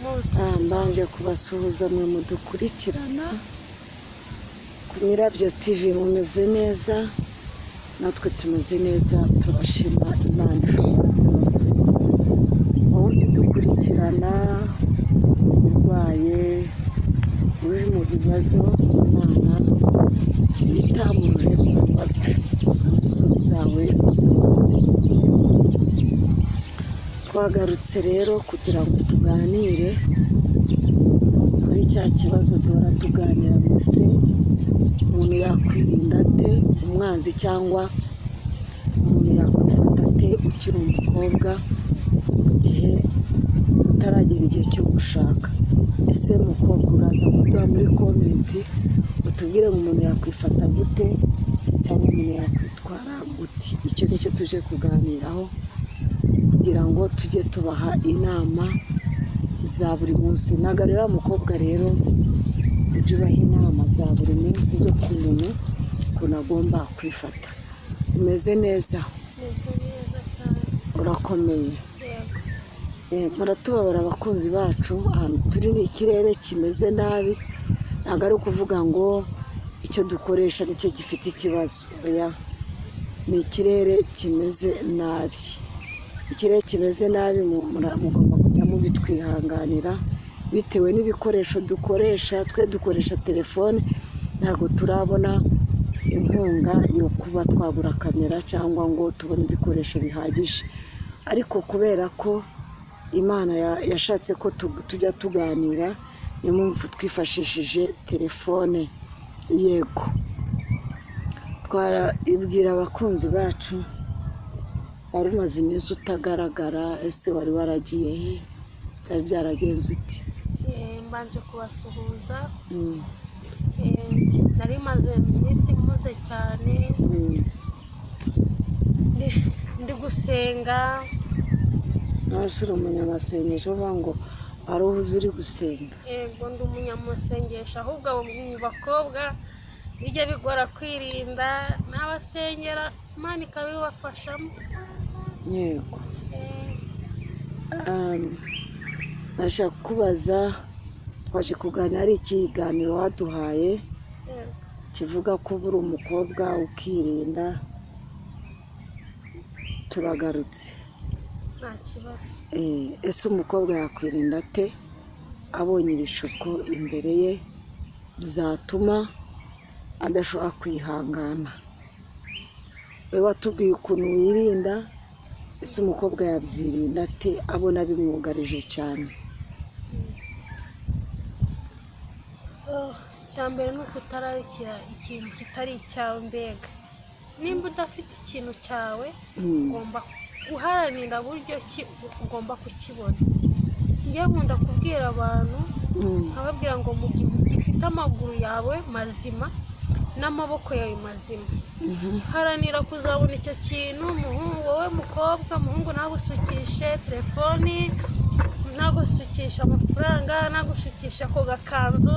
Mbanje kubasuhuza mwe mudukurikirana ku Mirabyo TV. Mumeze neza? Natwe tumeze neza, turashima Imana ishobora byose. Wowe ujya udukurikirana, urwaye, uri mu bibazo, Imana yitamurure mu bibazo byawe byose. Twagarutse rero kugira ngo tuganire kuri cya kibazo duhora tuganira: mbese umuntu yakwirinda ate umwanzi, cyangwa umuntu yakwifata ate ukiri umukobwa mu gihe utaragera igihe cyo gushaka? Ese mukobwa, uraza kuduha muri comment, utubwire ngo umuntu yakwifata gute cyangwa umuntu yakwitwara gute? Icyo ni cyo tuje kuganiraho kugira ngo tujye tubaha inama za buri munsi. Ntabwo rero mukobwa rero ujye ubaha inama za buri munsi zo ku muntu ukuntu agomba kwifata. Umeze neza? Meze neza cyane. Urakomeye? Yego. Muratubabara abakunzi bacu, ahantu turi ni ikirere kimeze nabi. Ntabwo ari ukuvuga ngo icyo dukoresha nicyo gifite ikibazo, oya, ni ikirere kimeze nabi. Ikirere kimeze nabi, mugomba kujya mubitwihanganira bitewe n'ibikoresho dukoresha. Twe dukoresha telefone, ntabwo turabona inkunga yo kuba twagura kamera cyangwa ngo tubone ibikoresho bihagije, ariko kubera ko Imana yashatse ko tujya tuganira, niyo mpamvu twifashishije telefone. Yego, twibwira abakunzi bacu. Wari umaze iminsi utagaragara, ese wari waragiye he? Byari byaragenze uti? Mbanje kubasuhuza. Nari maze iminsi mpuze cyane, ndi gusenga. None uri umunyamasengesho, uvuga ngo wari uhuze uri gusenga? Yego, ndi umunyamasengesho. Ahubwo abo mu bakobwa bijya bigora kwirinda, n'abasengera Imana ikabibafashamo. Yego. Nashaka kukubaza, twaje kuganira, ari ikiganiro waduhaye kivuga ko uba uri umukobwa ukirinda. Turagarutse. Nta kibazo. Ese umukobwa yakwirinda ate abonye ibishuko imbere ye byatuma adashobora kwihangana? We watubwiye ukuntu wirinda, ese umukobwa yabyirinda ate abona bimwugarije cyane? Oh, icya mbere ni ukutararikira ikintu kitari icyawe. Mbega nimba udafite ikintu cyawe, ugomba guharanira buryo ki ugomba kukibona. Njye nkunda kubwira abantu, nkababwira ngo mu gihe ugifite amaguru yawe mazima n'amaboko yawe mazima, haranira kuzabona icyo kintu. Muhungu, wowe mukobwa, muhungu ntagusukishe telefoni, ntagusukisha amafaranga, ntagusukisha ako gakanzu,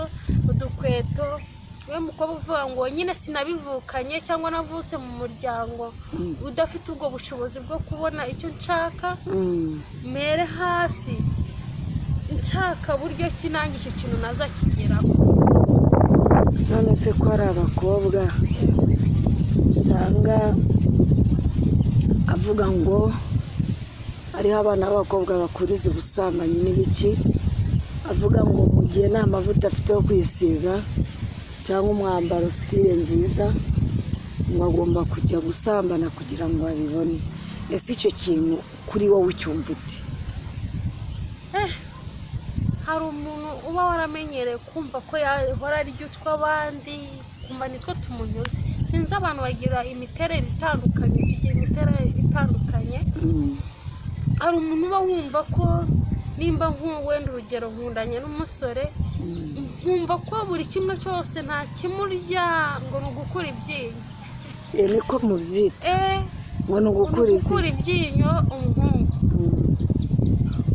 udukweto. Wowe mukobwa uvuga ngo nyine sinabivukanye cyangwa navutse mu muryango udafite ubwo bushobozi bwo kubona icyo nshaka, mere hasi nshaka buryo ki nanjye icyo kintu nazakigeraho. None se ko hari abakobwa usanga avuga ngo hariho abana b'abakobwa bakuriza ubusambanyi n'ibiki, avuga ngo mu gihe nta mavuta afite yo kwisiga cyangwa umwambaro style nziza, ngo agomba kujya gusambana kugira ngo abibone? Ese icyo kintu kuri wowe ucyumva uti? Hari umuntu uba waramenyereye kumva ko yahora arya utw'abandi, kumva nitwo tumunyuze. Sinzi, abantu bagira imiterere itandukanye, tugira imiterere itandukanye. Hari umuntu uba wumva ko nimba wenda urugero nkundanye n'umusore, nkumva ko buri kimwe cyose nta kimurya, ngo ni ugukura ibyinyo. Niko mubyita? Ngo ni Ngo ni ugukura ugukura ibyinyo. Ibyinyo umuhungu,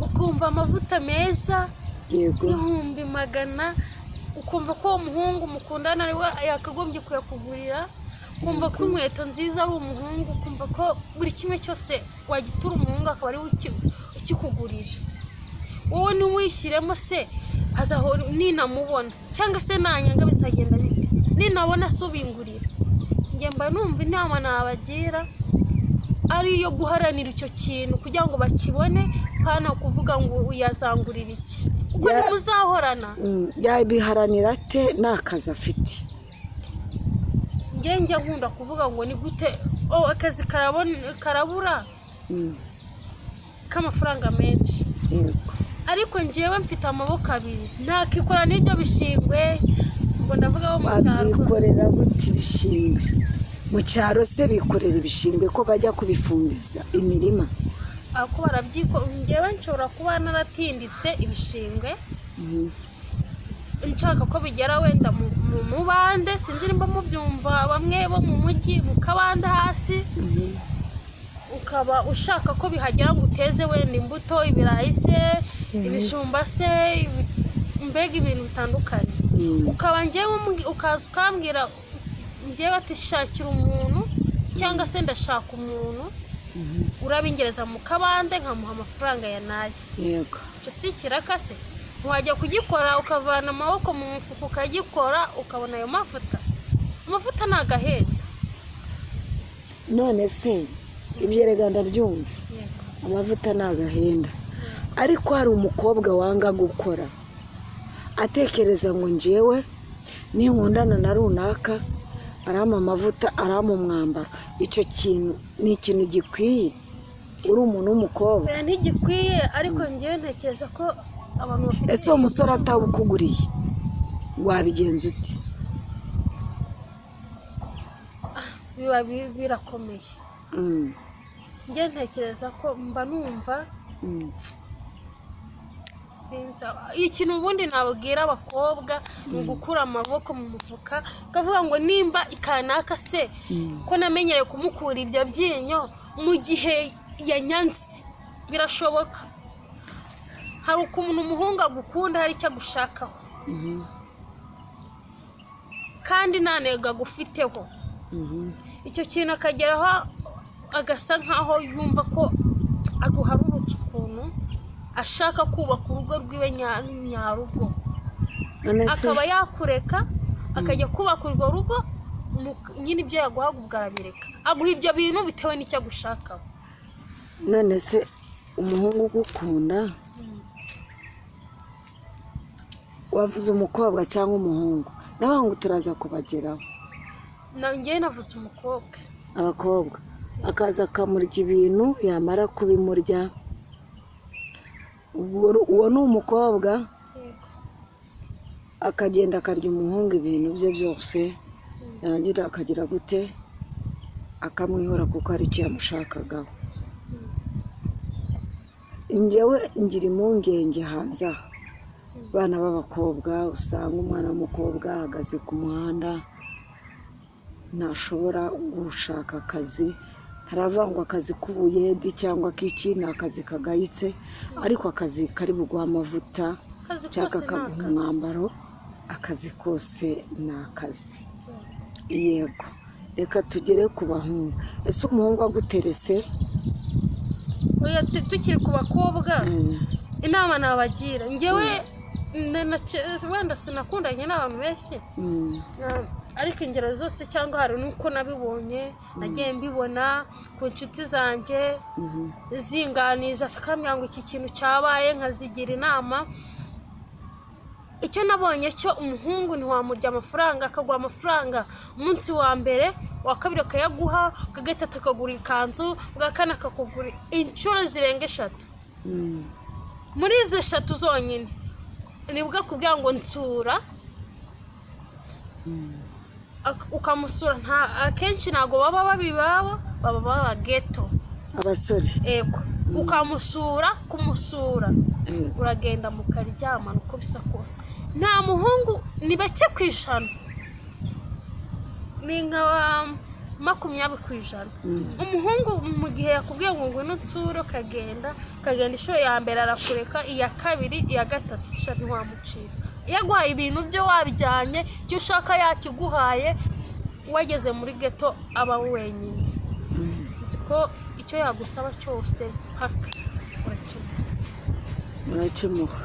ukumva amavuta meza 100,000, ukumva ko uwo muhungu mukundana ari we yakagombye kuyakugurira, ukumva ko inkweto nziza ari umuhungu, ukumva ko buri kimwe cyose wagitura umuhungu akaba ari we ukikugurira. Wowe ntiwishyiremo se azaho ninamubona cyangwa se nanyanga bizagenda bite? Ninabona se ubingurira? Njye mba numva inama nabagira ari iyo guharanira icyo kintu kugira ngo bakibone, hano kuvuga ngo uyazangurira iki kuko ntimuzahorana. Yabiharanira ate nta kazi afite? Njye njya nkunda kuvuga ngo ni gute, oh, akazi karabura k'amafaranga menshi, ariko njyewe mfite amaboko abiri, ntakikora n'ibyo bishingwe, ngo ndavuga bo mu cyaro. Wabyikorera gute ibishingwe mu cyaro se? Bikorera ibishingwe ko bajya kubifumbiza imirima? Ako barabyiko, njyewe nshobora kuba naratinditse ibishingwe, nshaka ko bigera wenda mu mubande, sinzi nimba mubyumva bamwe bo mu mujyi, mu kabande hasi, ukaba ushaka ko bihagera ngo uteze wenda imbuto, ibirayi se, ibijumba se, mbega ibintu bitandukanye, ukaba njyewe ukaza ukambwira njyewe ati shakira umuntu cyangwa se ndashaka umuntu urabingereza mu kabande, nkamuha amafaranga ya naye. Icyo si ikiraka se? Wajya kugikora ukavana amaboko mu mufuka ukagikora, ukabona ayo mavuta. Amavuta ni agahenda. None se ibyo rega ndabyumva, amavuta ni agahenda, ariko hari umukobwa wanga gukora atekereza ngo njyewe ninkundana na runaka arampa amavuta, arampa umwambaro. Icyo kintu ni ikintu gikwiye uri umuntu w'umukobwa? Oya, ntigikwiye, ariko njyewe ntekereza ko abantu bafite Ese uwo musore atawukuguriye wabigenza ute? Biba birakomeye. Njye ntekereza ko mba numva sinzi, ikintu ubundi nabwira abakobwa ni ugukura amaboko mu mufuka, ukavuga ngo nimba ikanaka se ko namenyereye kumukura ibyo byinyo mu gihe yanyanze, birashoboka. Hari ukuntu umuhungu agukunda hari icyo agushakaho kandi nta ntego agufiteho, icyo kintu akageraho agasa nkaho yumva ko aguharurutse ukuntu ashaka kubaka urugo rwiwe nyarugo, None se akaba yakureka akajya kubaka urwo rugo, nyine ibyo yaguhaga ubwo arabireka, aguha ibyo bintu bitewe n'icyo agushakaho. None se umuhungu ugukunda, wavuze umukobwa cyangwa umuhungu? N'abahungu turaza kubageraho. Njyewe navuze umukobwa. Abakobwa akaza akamurya ibintu, yamara kubimurya, uwo ni umukobwa, akagenda akarya umuhungu ibintu bye byose, yarangira akagira gute? Akamwihora kuko hari icyo yamushakagaho. Njyewe ngira impungenge hanze aha, abana b'abakobwa, usanga umwana w'umukobwa ahagaze ku muhanda, ntashobora gushaka akazi. Haravangwa akazi k'ubuyedi cyangwa k'iki, ni akazi kagayitse, ariko akazi kari buguhe amavuta Akazi cyangwa kose ni kakaguha akazi. umwambaro, akazi kose ni akazi. Yego, reka tugere ku bahungu. Ese umuhungu aguterese? Oya, tukiri ku bakobwa, inama nabagira njyewe, wenda sinakundanye n'abantu benshi, ariko ingero zose cyangwa hari n'uko nabibonye, nagiye mbibona ku nshuti zanjye zinganiza akambwira ngo iki kintu cyabaye, nkazigira inama. Icyo nabonye cyo, umuhungu ntiwamurya amafaranga, akaguha amafaranga umunsi wa mbere, uwa kabiri akayaguha, ubwa gatatu akagura ikanzu, ubwa kane akakugura, inshuro zirenga eshatu. Muri izo eshatu zonyine nibwo akubwira ngo nsura, ukamusura. Nta akenshi ntabwo baba baba iwabo, baba baba geto. Abasore? Ego, ukamusura, kumusura, uragenda mukaryamana uko bisa kose. Nta muhungu, ni bake ku ijana, ni nka 20%. Umuhungu mu gihe yakubwiye ngo ngwino unsure, ukagenda, ukagenda inshuro ya mbere arakureka, iya kabiri, iya gatatu, sha ntiwamucika. Iyo aguhaye ibintu byo wabijyanye, icyo ushaka yakiguhaye, wageze muri geto aba wenyine, nzi ko icyo yagusaba cyose mpaka urakimuha. Murakimuha.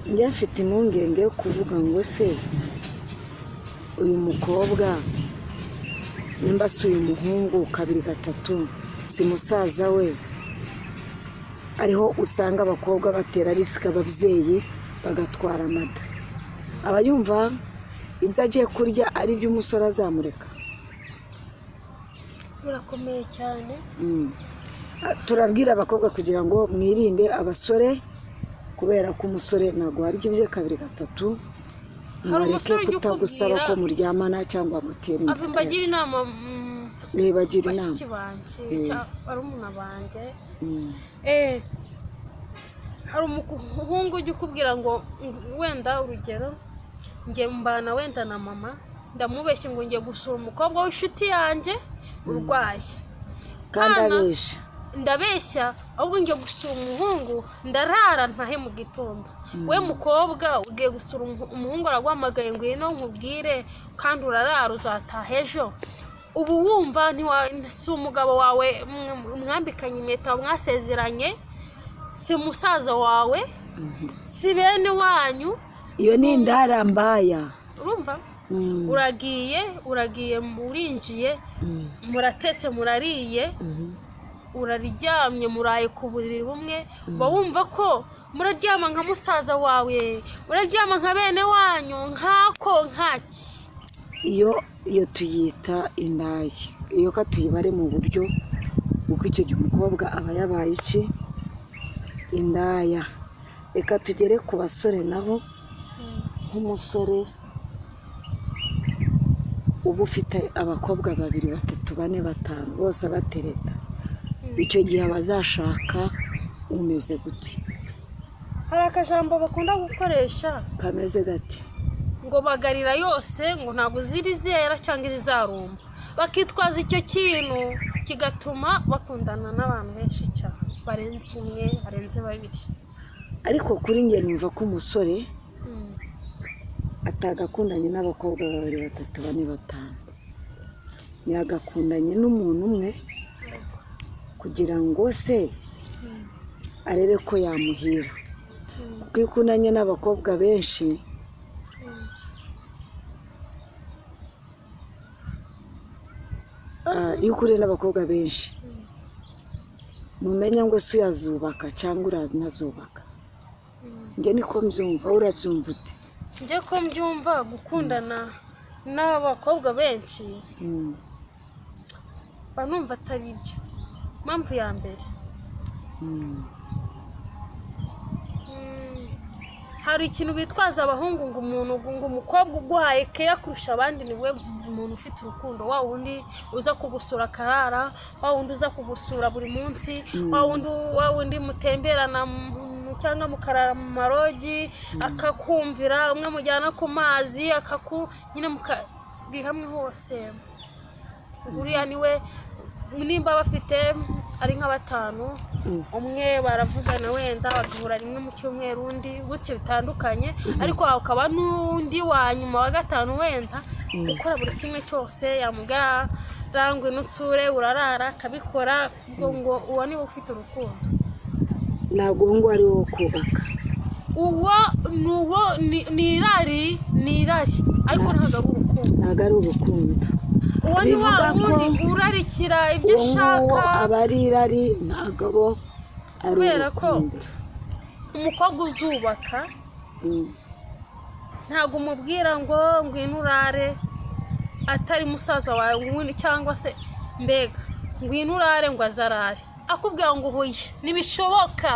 Njye mfite impungenge yo kuvuga ngo se uyu mukobwa nimba si uyu muhungu kabiri gatatu si musaza we, ariho usanga abakobwa batera risk ababyeyi bagatwara amada, aba yumva ibyo agiye kurya ari byo umusore azamureka. Birakomeye cyane. Turabwira abakobwa kugira ngo mwirinde abasore, kubera ko umusore ntabwo warya ibye kabiri gatatu. Hari Mubareke umusore ujya kutagusaba ukubwira ko muryamana cyangwa mutera inda. Ava mbagira inama, Bagira inama. bashiki banjye cyangwa barumuna banjye. Hari umuhungu ujya ukubwira ngo wenda urugero njye mbana wenda na mama, ndamubeshye ngo ngiye gusura umukobwa w'inshuti yanjye urwaye. Kandi Kana. abesha. Ndabeshya, ahubwo ngiye gusura umuhungu, ndarara ntahe mu gitondo. We mukobwa ugiye gusura umuhungu, araguhamagaye, ngwino nkubwire, kandi urarara uzataha ejo. Ubu wumva si umugabo wawe mwambikanye impeta mwasezeranye, si musaza wawe, si bene wanyu. Iyo ni indara mbaya. Urumva, uragiye, uragiye, urinjiye, muratetse, murariye, uraryamye, muraye ku buriri bumwe, uba wumva ko muraryama nka musaza wawe, uraryama nka bene wanyu, nk'ako nkaki. Iyo tuyita indaya. Iyo ka tuyibare mu buryo, kuko icyo gihe umukobwa aba yabaye iki? Indaya. Reka tugere ku basore naho. Nk'umusore uba ufite abakobwa babiri, batatu, bane, batanu, bose abatereta, icyo gihe aba azashaka umeze gute? Hari akajambo bakunda gukoresha. Kameze gate? Ngo bagarira yose, ngo ntabwo ziri zera cyangwa izarumba, bakitwaza icyo kintu kigatuma bakundana n'abantu benshi cyane barenze umwe, barenze babiri. Ariko kuri njye numva ko umusore atagakundanye n'abakobwa babiri, batatu, bane, batanu, yagakundanye n'umuntu umwe kugira ngo se arebe ko yamuhira, kuko iyo ukundanye n'abakobwa benshi iyo ukuriye n'abakobwa benshi ntumenya ngo ese uyazubaka cyangwa uranazubaka. Njye niko mbyumva. Wowe urabyumva ute? Njye ko mbyumva, gukundana n'abakobwa benshi mba numva atari byo. Impamvu ya mbere, hari ikintu bitwaza abahungu, ngo umuntu, ngo umukobwa uguhaye keya kurusha abandi niwe muntu ufite urukundo, wa wundi uza kugusura akarara, wa wundi uza kugusura buri munsi, wa wundi mutemberana cyangwa mukarara mu marogi, akakumvira, umwe mujyana ku mazi, akaku nyine mukari hamwe hose, uriya niwe. Nimba bafite ari nka batanu, umwe baravugana wenda bagahura rimwe mu cyumweru, undi gutyo bitandukanye, ariko hakaba n'undi wa nyuma wa gatanu wenda ukora buri kimwe cyose yamubwira rangwe n'utsure urarara akabikora, ubwo ngo uwo niwe ufite urukundo. Ntabwo uwo nguwo ari wo kubaka. Uwo ni uwo ni irari, ni irari, ariko ntabwo ari urukundo. Ntabwo ari urukundo. Uwo ni wa Bivuga ko wundi urarikira ibyo uwo nguwo ashaka. aba ari irari, ntabwo abo ari Kubera ko urukundo. umukobwa uzubaka ntabwo umubwira ngo ngwino urare atari musaza wawe, ngo ngwino, cyangwa se mbega ngwino urare ngo azarare, akubwira ngo huye ntibishoboka.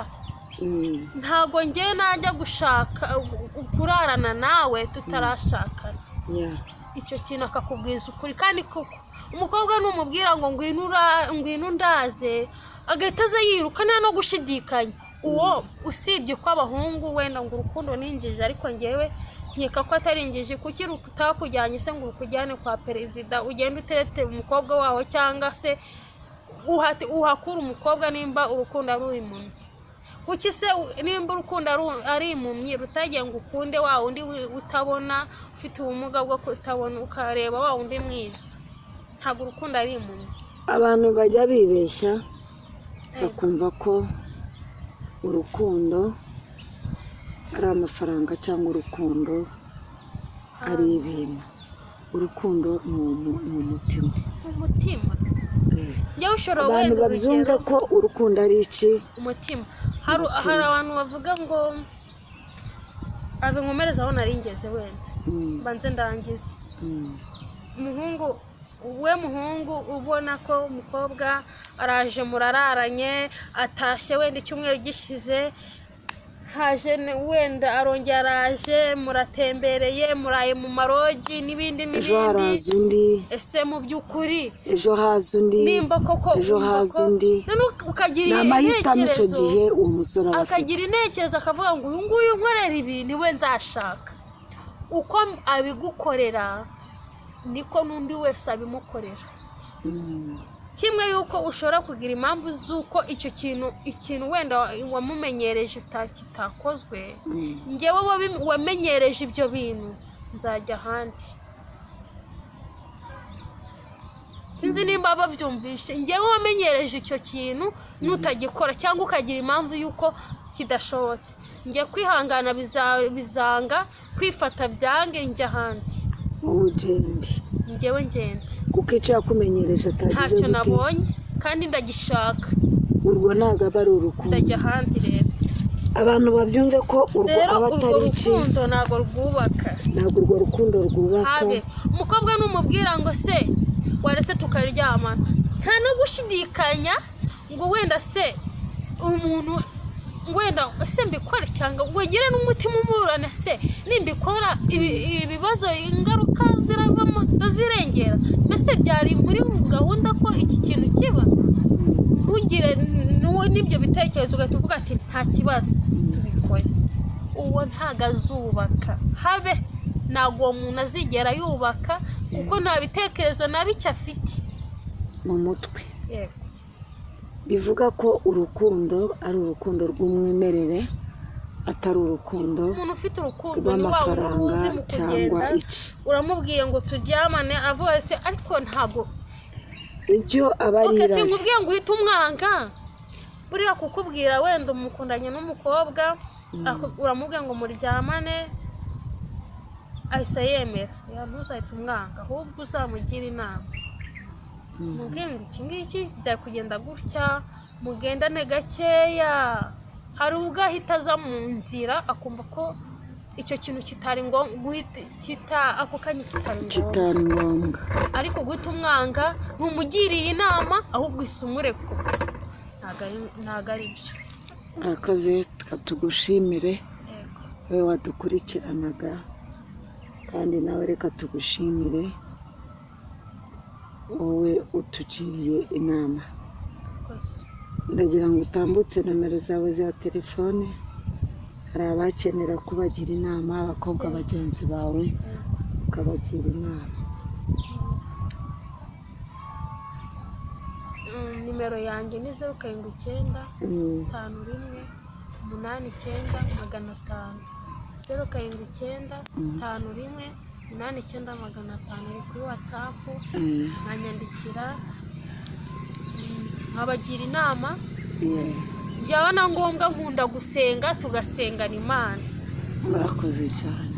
Ntabwo ngewe najya gushaka kurarana nawe tutarashakana. Icyo kintu akakubwiza ukuri, kandi koko umukobwa numubwira ngo ngwino undaze, agahita aza yiruka nta no gushidikanya. Uwo usibye ko abahungu wenda ngo urukundo ni injiji, ariko ngewe nkeka ko atari injiji. Kuki rutakujyanye se ngo rukujyane kwa perezida, ugende uterete umukobwa wawe, cyangwa se uhakure umukobwa nimba urukundo ari impumyi? Kuki se nimba urukundo ari impumyi rutagiye ngo ukunde wa wundi utabona, ufite ubumuga bwo kutabona, ukareba wa wundi mwiza? Ntabwo urukundo ari impumyi. Abantu bajya bibeshya bakumva ko urukundo ari amafaranga cyangwa urukundo ari ibintu. Urukundo ni umutima. Umutima. Njyewe ushobora Abantu wenda babyumve urugero ko urukundo ari iki? Umutima. Hari Umutima. Hari abantu bavuga ngo abe nkomereze aho nari ngeze wenda, mbanze ndangize. Umuhungu we, muhungu ubona ko umukobwa araje, murararanye, atashye wenda icyumweru gishize, haje wenda arongera araje, muratembereye, muraye mu marogi n'ibindi Ejo n'ibindi. haraza undi. Ese mu by'ukuri Ejo haza undi. nimba koko Ejo wumva haza ko undi. Noneho ukagira Ni amahitamo icyo intekerezo, gihe uwo musore aba akagira afite. intekerezo, akavuga ngo uyu nguyu unkorera ibi niwe nzashaka. Uko abigukorera niko n'undi wese abimukorera. Kimwe yuko ushobora kugira impamvu z'uko icyo kintu, ikintu wenda wamumenyereje kitakozwe. Njyewe wamenyereje ibyo bintu, nzajya ahandi. Sinzi nimba babyumvishe. Njyewe wamenyereje icyo kintu, nutagikora cyangwa ukagira impamvu y'uko kidashobotse, njye kwihangana bizanga, kwifata byange, njya ahandi. Wowe ugende. Njyewe ngende. Kuko icyo yakumenyereje atagize Ntacyo gute? nabonye kandi ndagishaka. Urwo ntabwo aba ari urukundo. Ndajya ahandi rero. Abantu babyumve ko urwo Rero aba urwo atari iki? rukundo ntabwo rwubaka. Ntabwo urwo rukundo rwubaka. Habe umukobwa numubwira ngo se waretse tukaryamana, nta no gushidikanya ngo wenda se umuntu, wenda se mbikore, cyangwa ngo ugire n'umutima umuburana, se nimbikora ibibazo, ingaruka ziravamo ndazirengera? Mbese byari muri gahunda ko iki kintu kiba? Ntugire n'ibyo bitekerezo, ugahita uvuga ati nta kibazo tubikore. Uwo ntago azubaka, habe ntabwo uwo muntu azigera yubaka, kuko nta bitekerezo na bike afite mu mutwe. Yego. Bivuga ko urukundo ari urukundo rw'umwimerere, atari urukundo Umuntu ufite urukundo ni wa wundi rw'amafaranga uzi mu cyangwa kugenda. iki. Uramubwiye ngo turyamane, avuga ati ariko ntabwo Ibyo aba ari Okay, irari. sinkubwiye ngo uhite umwanga. Buriya kukubwira wenda umukundanye n'umukobwa, uramubwira ngo muryamane, ahise yemera, ya ntuzahite umwanga, ahubwo uzamugire inama, mubwire ngo iki ngiki byari kugenda gutya, mugendane gakeya. Hari ubwo ahita aza mu nzira akumva ko icyo kintu kitari ngombwa guhita kita ako kanya, kitari ngombwa. Kitari ngombwa. Ariko guhita umwanga ntumugiriye inama, ahubwo isumureko, ntabwo ari byo. Urakoze, tugushimire. Yego. Wowe wadukurikiranaga, kandi nawe reka tugushimire, wowe utugiriye inama. Rwose. Ndagira ngo utambutse nomero zawe za telefone. Hari abakenera kubagira inama, abakobwa bagenzi bawe, ukabagira inama. Nimero yanjye ni 079 51 89 500, 079 51 89 500, iri kuri WhatsApp. Mwanyandikira, nkabagira inama. Byaba na ngombwa, nkunda gusenga, tugasengana Imana. Murakoze cyane.